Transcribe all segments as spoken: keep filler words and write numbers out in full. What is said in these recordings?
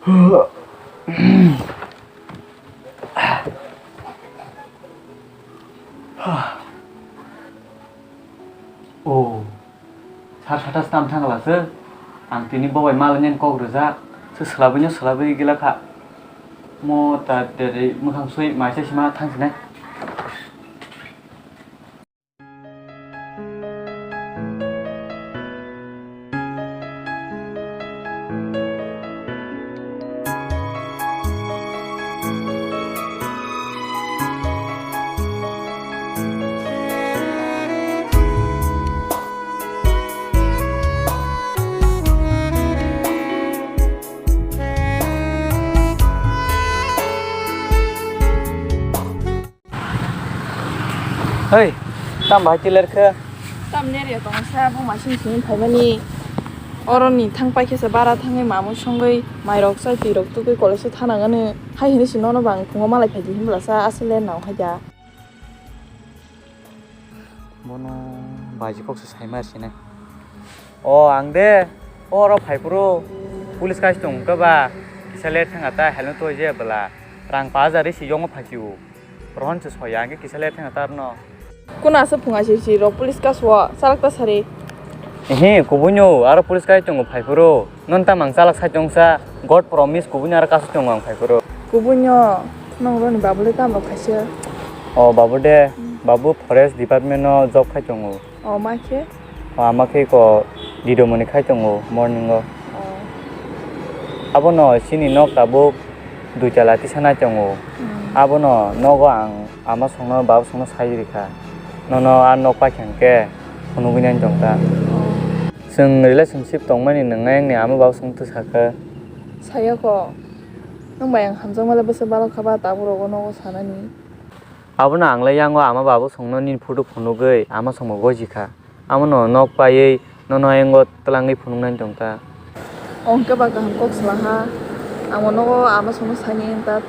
Oh, sar sata stam thang la se. Ang tini bo bai malanya kok rwjak. Se swlabwi no swlabwi gila kha. Mo ta dere mwkhang sui maisa sima thang sinai. Hei, tam bahai tiler khe? Tam ner ya tong sa, bo masing sini phaimani. Oro ni thang pai khe se bara thangwi mamung songwi mairok chai twi rok tukwi college o thana ngani. Hai hini si nono bang phungo malai phaidi hinbla sa asle nao haida. Bono baji kok se saima sini. O ang de, oro phai phuru police kaisa tong khe ba kisa le thang ata helmet toi je bwla rang pajar ri si yongo phai si o. Rohon se soya hwnkhe kisa le thang ata no. Kuna se phunga si si rok police kaso salak ta sari. Ehe, kubunyo aro police kai tongo phai phuru. Non tam ang chalak sai tong sa, God promise kubunyo aro kaso tongo ang phai phuru. Kubunyo, nong roni babu le tam rok khaisa. O babu de, babu forest department no job khai tongo. O ma khe? O ama khe ko didimoni khai tongo morning o. O. Abono chini nok tabuk dui tala tisanai tongo. Hmm. Abono nogo ang ama songno baba songno sai rikha. Nono a nok paikha hwnkhe phunugwi nai tongkha. O. Chwng relationship tongmani nwng ayangni ama baba songno twsakha. Saya ko. Nwng bai ang hamjakmale bwswk balok kha ba tabuk rogo nogo sanani. Abono ang le yango ama baba songno nini photo phunugwi ama songbo gojikha. Amono nok paiwi nono ayang o twlangwi phunuknani tongkha. O hwnkhe ba kaham kok salaha. Amo nogo ama songno saini ta.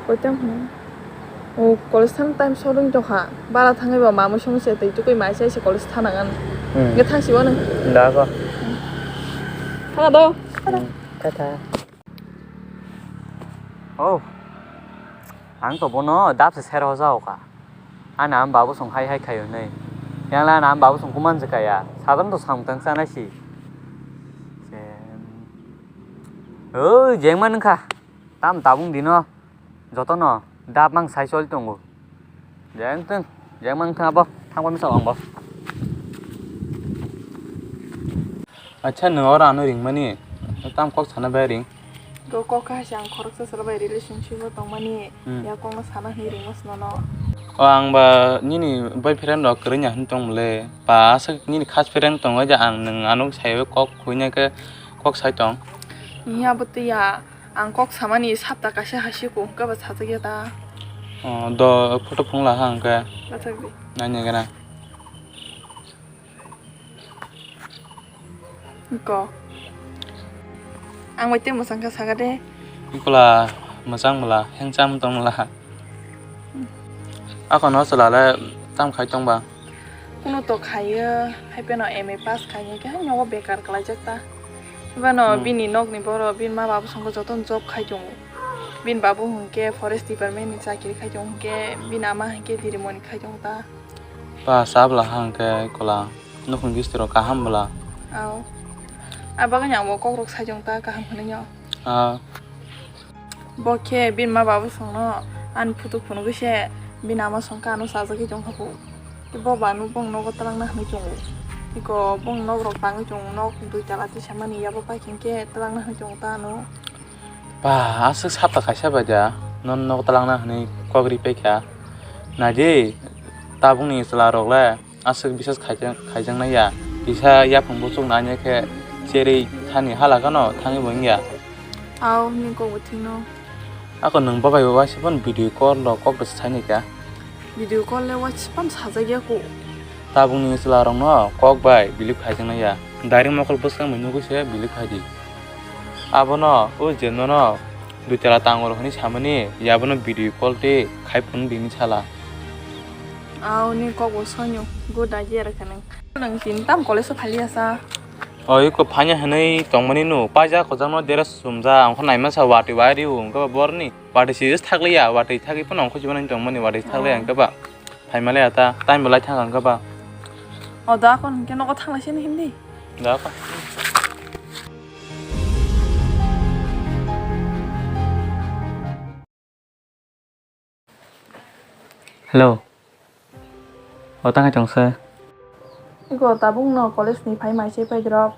Koitang hwn. O college thang time short wng tongkha. Bara thangwi ba mamwi songwi se twi tukwi mai se se college thana ngan. Hmm. Hwnkhe thang sibo nang. Da ko. Thana do. Hmm. Tata. Oh, ang to bono dap se ser hoja oka. Ani am babu song hai hai khayo nei. Yang la ani am babu song kuman je kaya. Sadam to samtang sana si. Sem. Oh, jeng man kha. Tam tabung dino. Joto no dap mang sai sol tongo. Jeng tong, jeng mang thang abo, thang ba misa ang bo. Acha, nwng oro ano ringmani, tam kok sana bai ring. Go kok kha se ang khoroksa sala bai relationship o tongmani, hmm, ya kok no sana hwnwi ringmo snono. O ang ba nini boyfriend rok kwrwngya hwn tong mole, pa aswk nini khas friend tongo ja ang nwng ano saiwi kok huina khe kok sai tong. Ni abo twi ya. Ang kok samani sapta kaisa hai se kok hwnkhe ba sajagya ta. O, do photo phunukla ha hwnkhe. Bathakdi. Naina gana. Ko. Ang bai tei mwchang kha saga de. Ikola mwchang mala, hengcham tong mala. Ako no chwla le tam khai tong ba? Kuno to khaiyo, hai phano M A pass khaiya khe hai nogo bekar kwlaijak ta. Bano, hmm, bini nokni borok, bini ma babu songkhe jotono job khai tongo. Bini babu hwnkhe forest department ni chakiri khai tongo hwnkhe bini ama hwnkhe dirimoni khai tongo ta. Ba chabla ha hwnkhe kola nukhung distro kaham bwla. Ao. Abagwi ang bo kokrok sai tong ta kaham hwnwi no. Ah. Bo khe bini ma babu songno ani photo phunugwi se bini ama songkha ano chajagwi tongkha bo. Bo ba ano bongni nogo twlangna hwnwi tongo. Iko bongni nok rok tangwi tongo, nok dui tala tisamani yabo paikhe hwnkhe twlangna hwnwi tongo ta ano. Ba, aswk sapta kaisa bai da, nono nogo twlangna hwnwi kok ri paikha. Naidi, tabukni chwla rok le. Aswk bisas khaijak-, khaijaknai ya. Kisa yaphang buchuk nanya khe cherwi thani hala gano thangwi bo wngya. Ao, nini kok bo thikno. Ako nwng bo bai bo waisa phano video call rok kok rwsa sainai kha. Video call le waisa phano sajak ya kho. Tabukni chwla rokno kok bai believe khaijaknai ya. Direct mokol bwskang bai nugwi se believe khai di. Abono o je nono dui tala tango rok hinwi samani, yabono video call tei khai phunuk dini sala. Ao, ni kok bo sonyo, good idea rwkha nwng. Nwng tini tam college o phaliya sa? O iko phanya hinwi tongmani no, paijak kojakno dress sumjak, ang khe naima sa watwi wai rio, hwnkhe ba borni watwi se thakliya, watwi thagwi phano ang khe chubanani tongmani, watwi thakliya, hwnkhe ba phaimaliya ta, time bo lai thang hwnkhe ba. O da kon hwnkhe nogo thanglai sini hindi. Da kon. Hello. O tang chong se. Iko tabuk no college ni phai mai se pai drop.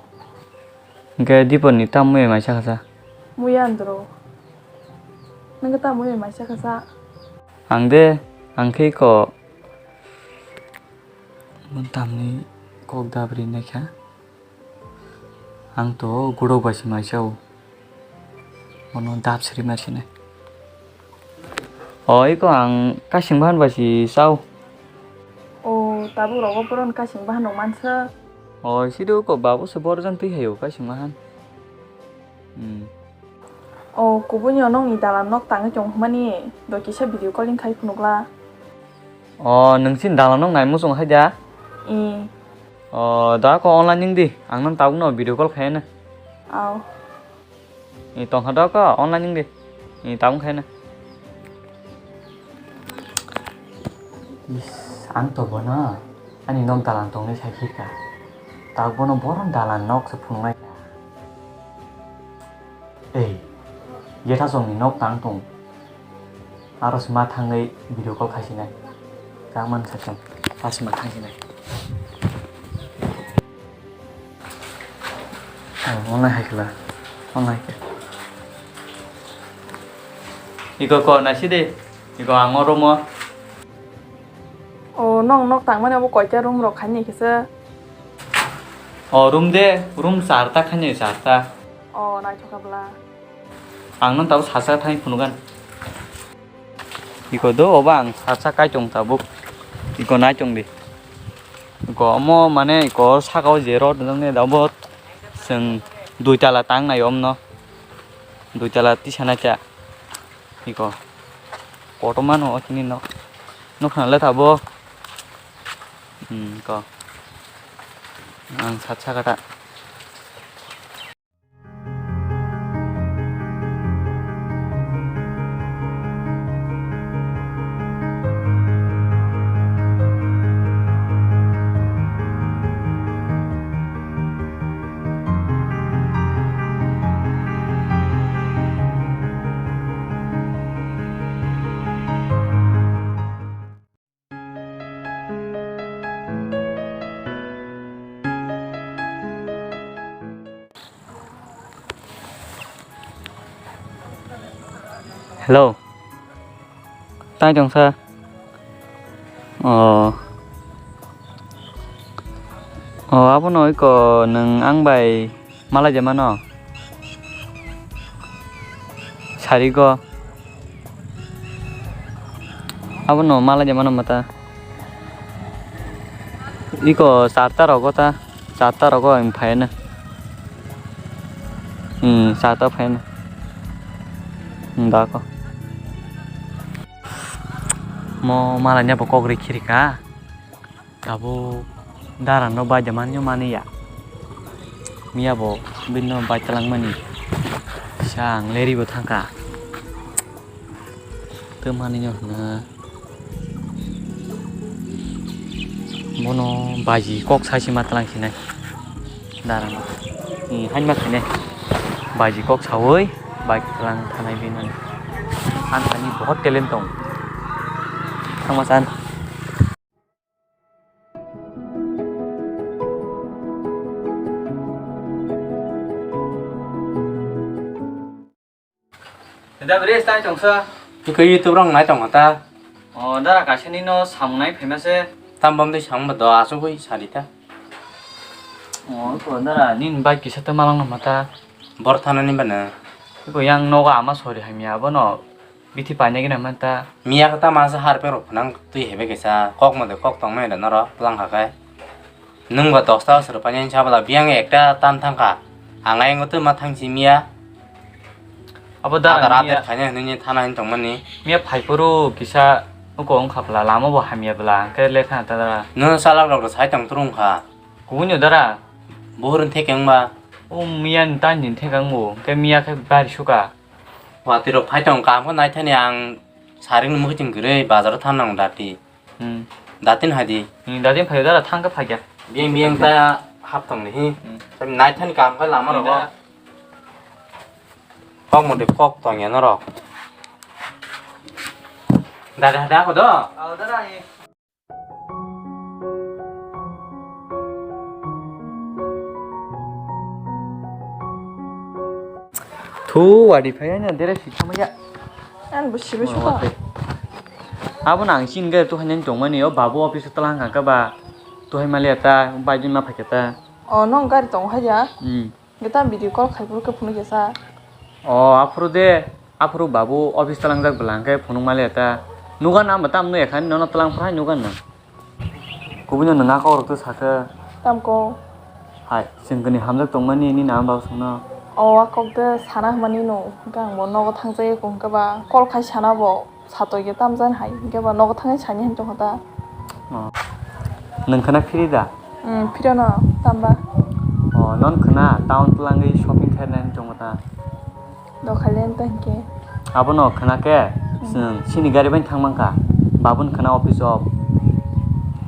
Hwnkhe Dipor ni tam muya mai sa kha sa. Muya andro. Nang tam muya mai sa kha sa. Ang de, ang khe iko. Tamni kok dabri naikha. Ang to gurok bai se mai sa o. Bono dap siri ma sini. O, iko ang kasing bahan bai si sao. O, tabuk rogo boron kasing bahan rok mansa. O, sido ko babu se borjan twi hayo kasing bahan. Hmm. O, kubuni ono ni dalan nok tangwi tong mani do kisa video calling khai phunukla. O, nung sin dalan nok nai muchung hai da? I. O, da ko online ning di. Ang nang tabuk no video call khai na. Au. I tongkha da ko online ning di. I tabuk khai na. Is, ang to bono ani nok dalan tongnai sai khika. Tabuk bono boron dalan nok se phunuknai. Ei, jethasongni nok tang tong. Aro se ma thangwi video call khaisinai. Tang man sa chwng. Asma thangsinai. Oh, online hai kla. Online ke. Iko ko naisi de. Iko ang o room o. O, nong nok tangmani abo koita room rok khaini kisa? O, room de, room charta khaini charta. O, naithok kha bwla. Ang nang tabuk sasa thani phunugan. Iko do, obo ang sasa kaichong tabuk. Iko naichong di. Iko omo mane iko saka o je rod nang ne dabo chwng dui tala tang nai omno. Dui tala tisa nai cha. Iko. Kotorma no chini nok. Nukha le tabo. Hmm, ko. Ang sat saka ta. Hello. Tai tong sa. Oh. Oh, abono iko nwng ang bai malai de mano. Sarigo. Abono malai de mano mata. Iko charta rogo ta. Charta rogo ang phaina. Hmm, charta phaina. Hmm, dako. Mo malai nya bo kok ri khirika. Tabuk dara no bai de man nyo mani ya. Miya bo bini no bai talang mani. Sa ang leri bo thangka. Tei mani nyo hwna. Bono baji kok sai se ma talang sinai. Dara no. Ni hain ma khainai. Baji kok saui bai talang thanai bini. Ang thani bahut talent tong. Thangma san. Da bwrwi tang tongsa. Iko YouTube rok nai tongo ta. O, dara kaisa nino samung nai phaima se. Tam bom dei samung ba do asugwi sadi ta. O, ko dara nini bai kisa ta malang ma ta. Bor thana ni bana. Iko yang nogo ama sori hamya bono. Bithi paina gina manta. Miya kata masa harpe rok phunang twi hebe kisa kok mode kok tong meda noro pulang hakai. Nung ba dosta sero paina sabala biyang ekta tan thangka. Ang ayang twi ma thang si miya. Abo da Ada miya. Ratet khaina hinwi thana hin tongmani. Miya phaipuru kisa uko wngkha bwla lama bo hamya bwla hwnkhe lekha ta da. Nung salak rok sai tong turung kha. Kubunyo dara. Bohrok thekeng ba? O miya ni tan din thekang bo, ke miya khe bari suka. Watwi rok phai tong, kam khe nai thani ang saring ni mukhuiting kwrwi bazar o thang nang dati. Hmm. Datin hadi. Hmm, datin phai dara thang khe phai kya. Biyang biyang ta hap tong ni hi. Hmm. Nai thani kam khe lama rogo. Kok mode kok tong ya norok. Dada hada ko do. Au dara ni. Thu wadi phai na dere si thama ya. An bo sibo suka. Abo nang sin ge tu hanen tongmani o babu office talang ka ba. Tu hai mali ata bai jun ma phai ta. O nong gari tong hai ya. Hmm. Geta video call khai phuru khe phunuk ya sa. O aphuru de, aphuru babu office talangjak bwla hwnkhe phunuk mali ta. Nugan ang bo tam nui kha nono talang phai nugan na. Kubui no nwnga kok rok to sakhe. Tam ko. Hai, chwng kini hamjak tongmani nini ama babu songno. O a kok de sana hwnmani no hwnkhe ang bo nogo thangjago hwnkhe ba call khai sana bo. Satoi khe tamjani hai, hwnkhe ba nogo thangwi saini hinwi tongkha ta. Oh. Nwng khwna phiri da? Hmm, phirano tamba. Oh, non khwna town twlangwi shopping khainai hinwi tongkha ta. Dokhai le wngta hinkhe. Abono khwna khe, hmm, chwng chini gari bai thang mankha. Babun khwna office o.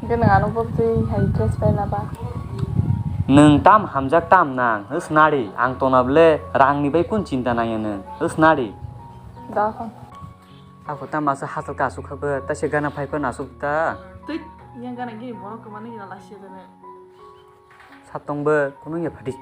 Hwnkhe nwng ano bo twi hai dress bai laba. Nwng tam hamjak tam nang, hwsnari, ang tongna bwle rangni bai kun chinta nangya nwng, hwsnari. Da kho. Ako ta masa hasal ka asuk kha bo, ta se gana phai phano asuk ta. Twi, yang gana gini borok kwmani hina lasi dene. Satong bo, kuno ya phadi.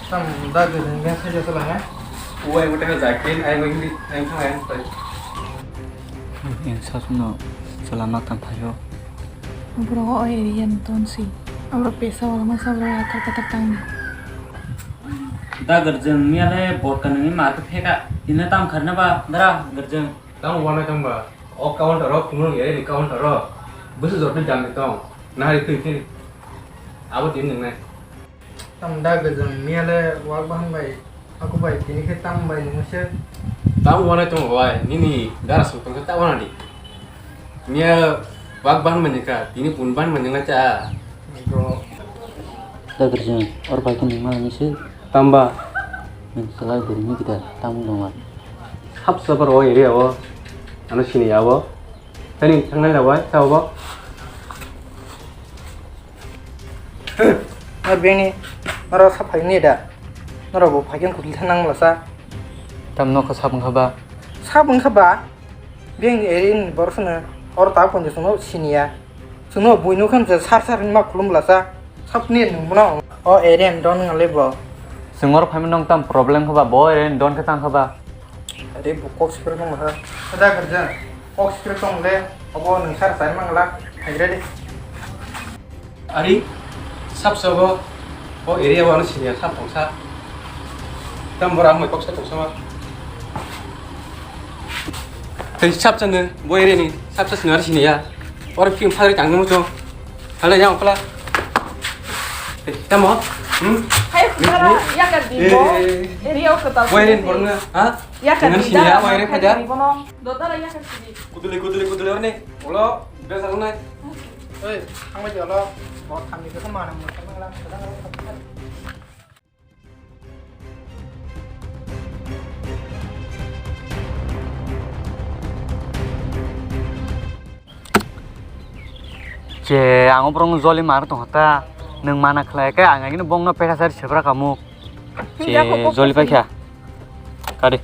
Tam da gajang gen saja salah ya. Uai mo tengah jakin, ai mo hindi, ai mo thang ai mo thang. Yang sasno salah matang phayo. Bro, o area ni ton si. Abro pesa wala masa bro atar katar tang. Da garjang miale bot kanani ma ke pheka. Ina tam kharna ba, dara garjang. Tamo wanai tong ba, o counter o, khumulwng area ni counter o, bwswk jotoni dam ni tong, nahari twi khe abo tini nwngnai. Tamo da gajang miya le wak bahan bai, aku bai tini khe tamo bai nungwi se. Tamo wanai tong bai, nini dara song tong khe ta wana di. Miya wak bahan bai nungkha, tini pun bahan bai nungkha cha. Bro. Da gajang, or bai khe nungma nungwi se. Tamba. Nini salai bwrwini kwtal tamo dongma. Hap sabar o area o. Ano sini ya bo. Tani thangnai la bai, sao bo. Ar bini, aro sa phai ni da. Noro bo phai khe kutil thanang la sa. Tam nokha sab wngkha ba? Sab wngkha ba? Bini area ni borok sini. Or ta ponjo sini ya. Chwngno buino khan je sar sar hinma khulum bwlasa. Sapni nwng bono o area ni don wng le bo. Chwng oro phaima nong tam problem kha ba, bo area ni don khe tang kha ba. Are bo kok sipre tong ha. Ada kerja. Kok sipre tong le obo nwng sar sai mangla. Haigra de. Ari sap sabo o area wano sini ya sap tong sa. Tam bora mo kok sa tong sa ma. Tei sap chang nung, bo area ni sap chang nung sini ya. Oro film phari tang nung chong. Hala yang pala. Tamo? Hmm? Hai, khara, ya ka di bo. Eh. Area o kata. Bo area ni borna, ha? Ya ka di sini ya, bo area phaja. Dotara ya ka di. Kuduli, kuduli, kuduli, orni. Olo, besa nai. Oi, ang mai jalo. Bo kami ke mana mo. Che, ang obrong joli mar tong ta. Nung mana khlai khe ang agini bongno pekha sari sebra kamu. Che, joli paikha. Kari.